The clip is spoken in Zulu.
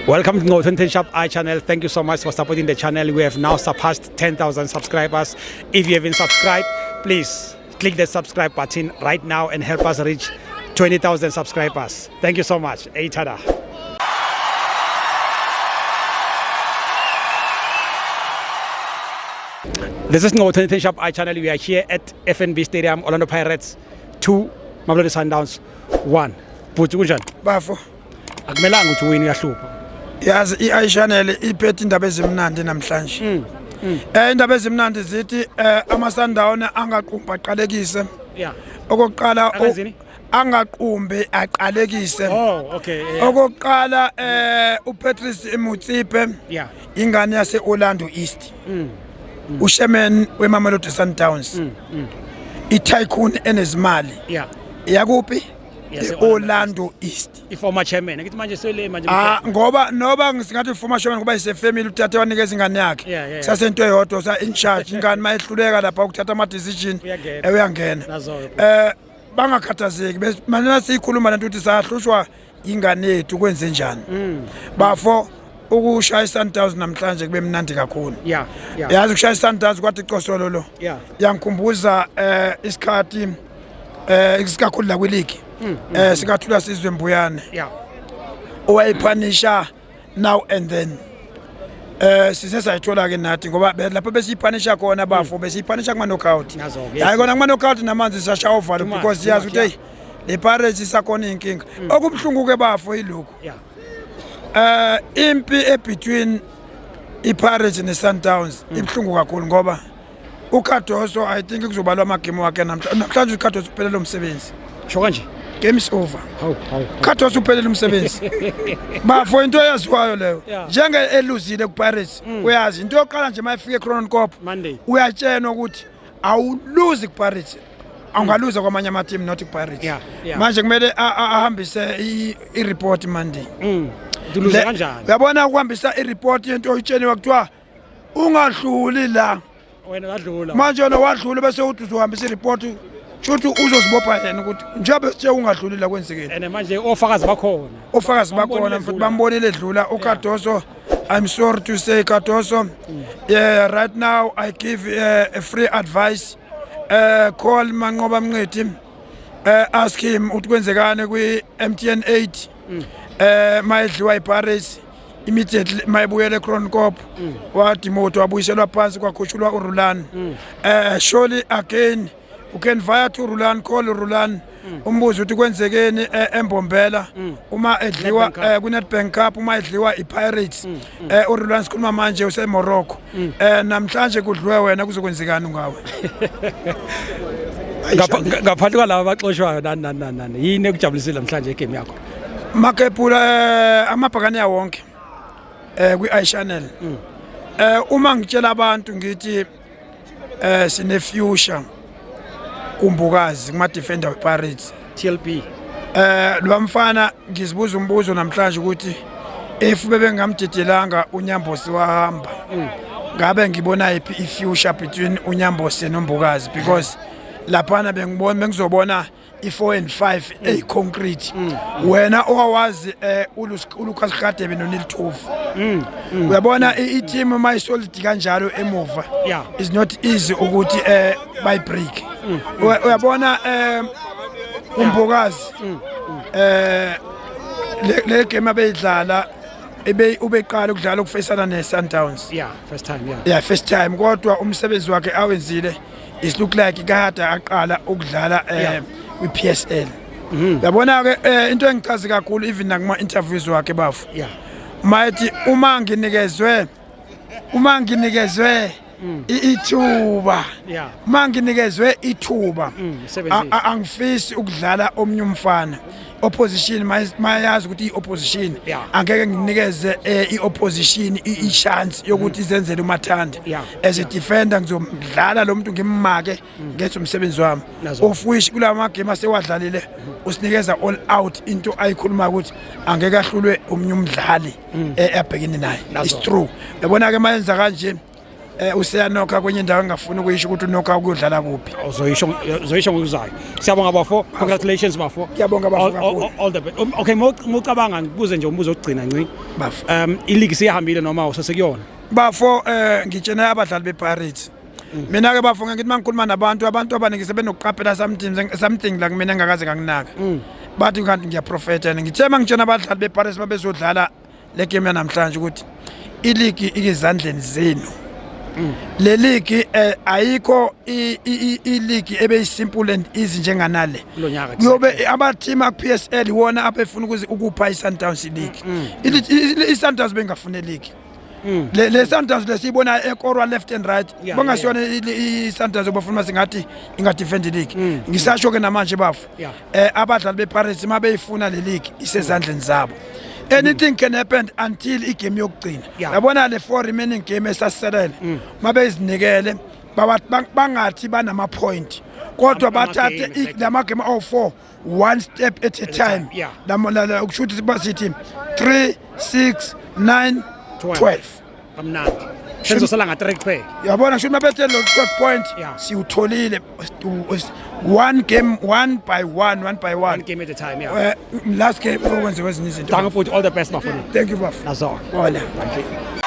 Welcome to Ngqobo 2010 Sharp I channel. Thank you so much for supporting the channel. We have now surpassed 10,000 subscribers. If you haven't subscribed, please click the subscribe button right now and help us reach 20,000 subscribers. Thank you so much. Hey, tada. This is Ngqobo 2010 Sharp I channel. We are here at FNB Stadium, Orlando Pirates 2, Mamelodi Sundowns 1. Bhuti kunjani? Bafo. Akumelanga ukuthi win uyahlupha. Yazi i-i channel iphethe indaba ezimnandi namhlanje. Indaba ezimnandi zithi ama-Sundown angaqumbi aqalekise. Okokuqala Akazini? Angaqumbi aqalekise. Oh, okay. Yeah. Okokuqala uPatrice Motsepe ingane yase Orlando East. Ushemen weMamelodi Sundowns. I-tycoon enezimali. Yakuphi? Yase Orlando East. I-former chairman. Ngithi manje sele manje. Ah, ngoba noba ngisingathi former chairman ngoba ise family uthathe wanikeza ingane yakhe. Sasento eyodwa sa in charge ingane mayehluleka lapha ukuthatha ama decision Uyangena. Uyangena. Nazo-ke. Bangakhathazeki manje siyikhuluma lento ukuthi sahlushwa ingane yethu kwenze njani. Bafo ukushaya iSundowns namhlanje kube mnandi kakhulu. Yazi ukushaya iSundowns kwathi cosolo lo. Yangikhumbuza isikhathi isikakhulu la kwi-league. Sikathula Sizwe Mbuyane. Owayiphanisha now and then. Sise sayithola ke nathi ngoba lapho besiyiphanisha khona bafo besiyiphanisha kuma knockout. Nazo-ke, yes. Hayi kona kuma knockout namanzi sashaya uvalo Too much, because too siyazi much, ukuthi hey le Pirates isakhona inkinga. Okubuhlungu ke bafo yilokhu. Impi e between iPirates neSundowns ibhlungu kakhulu ngoba uCardoso I think kuzobalwa amagame wakhe namhlanje. Namhlanje uCardoso uphelele umsebenzi. Sho kanje. Game is over. Hawu, hawu. Cardoso uphelele umsebenzi. Bafo into eyaziwayo leyo. Njenge eluzile kuPirates uyazi into yokuqala nje mayifika eChloorkop Monday. Uyatshenwa ukuthi awuluzi kuPirates. Awungaluza kwamanye ama team not kuPirates. Manje kumele ahambise i-report Monday. Uluza kanjani? Uyabona ukuhambisa i-report yento oyitsheniwe kuthiwa ungadluli la. Wena wadlula. Manje wena wadlula bese uthi uzohambisa i-report shuthi uzozibopha yena ukuthi njengoba sithe ungadluli la kwenzekeni. Ene manje ofakazi bakhona. Ofakazi Bambonile bakhona futhi edlula. bambonile edlula uCardoso. I'm sorry to say Cardoso. Yeah, right now I give a free advice. Call Manqoba Mngqithi. Ask him ukuthi kwenzekani kwi MTN 8. Mayidliwa iParis immediately mayibuyele eChloorkop. Wadimoto wabuyiselwa phansi kwakhushulwa uRulani. Surely again you can via to Rulani, call Rulani. Umbuzo ukuthi kwenzekeni eMbombela uma edliwa, Nedbank Cup. ku Nedbank Cup uma edliwa iPirates. uRulani sikhuluma manje useMorocco. Namhlanje kudliwe wena kuzokwenzekani ngawe? Ngaphandle kwalabo abaxoshwayo nani nani nani nani. Yini ekujabulisile namhlanje egame yakho? Makepula amabhakane wonke kwi iChannel. Uma ngitshela abantu ngithi sine future kumbukazi kuma defender wePirates. TLB. Lo mfana ngizibuza umbuzo namhlanje ukuthi if bebengamdidelanga uNyambosi wahamba ngabe ngibona iphi i-future between uNyambosi noMbokazi because laphana bengizobona i-4 and 5 eyi-concrete. Wena owawazi uLucas Radebe noNeil Tovey. Uyabona i-team uma isolid kanjalo emuva is not easy ukuthi bayi-break. Uyabona uMbokazi le game abeyidlala ubeqala ukudlala ukufesana ne-Sundowns. Yeah, first time, yeah. Yeah, first time kodwa umsebenzi wakhe awenzile it look like kade aqala ukudlala kwi-PSL. Uyabona ke into engichaze kakhulu even nakuma interviews wakhe bafo. Mayithi uma nginikezwe ithuba. Uma nginikezwe ithuba. Umsebenzi. Angifisi ukudlala omnye umfana. Opposition mayazi ukuthi i-opposition angeke nginikeze i-opposition i-chance yokuthi izenzele umathanda. As a defender ngizomdlala lo muntu ngimmake ngenze umsebenzi wami. Nazo. Of which kulawa magame asewadlalile usinikeza all out into ayikhuluma ukuthi angeke ahlulwe omnye umdlali abhekene naye. Nazo. It's true. Yabona ke mayenza kanje Useyanokha kwenye indawo engafuni ukuyisho ukuthi unokha ukuyodlala kuphi. Uzoyisho ngokuzayo. Siyabonga bafo, congratulations bafo. Ngiyabonga, bafo, kakhulu. All the best. Okay, mucabanga ngikubuze nje umbuzo wokugcina nci. Bafo. Iligi siyahambile noma usasekuyona? Bafo, ngitshena abadlali bePirates. Mina ke bafo, ngithi mangikhuluma nabantu, abantu abaningi sebenokuqaphela something la kumina engakaze ngakunaka. Bathi kanti ngiyaprofeta. Ngithe mangitshena abadlali bePirates babezodlala le game yanamhlanje ukuthi iligi ikizandleni zenu. Le ligi ayikho iligi ebeyisimple and easy njenganale. Kulo nyaka. Kuyobe ama-team aku-PSL iwona abefuna ukupha i-Sundowns iligi. I-Sundowns bengafuni iligi. Le Sundowns lesiyibona ekorwa left and right, bongasiyona i-Sundowns obafuna singathi ingadefend league. Ngisasho ke namanje bafo, abadlali bePirates mabeyifuna le league, isezandleni zabo. Anything can happen until igame yokugcina. Yabona le four remaining game esasiselele, mabeyizinikele, bangathi banama point kodwa bathathe lama game awu4 one step at a time. Kusho ukuthi basithi 3 6 9 12. 12. Kamnandi, senizosala nga-3 kuphela. Yabona, kusho ukuthi mabethe lo 12 point, siwutholile one game, one by one, one by one. One game at a time, yeah. Last game okwenziwa ezinye izinto. Dankie futhi, all the best bafo. Thank you, bafo. Nazo. Wala. Thank you.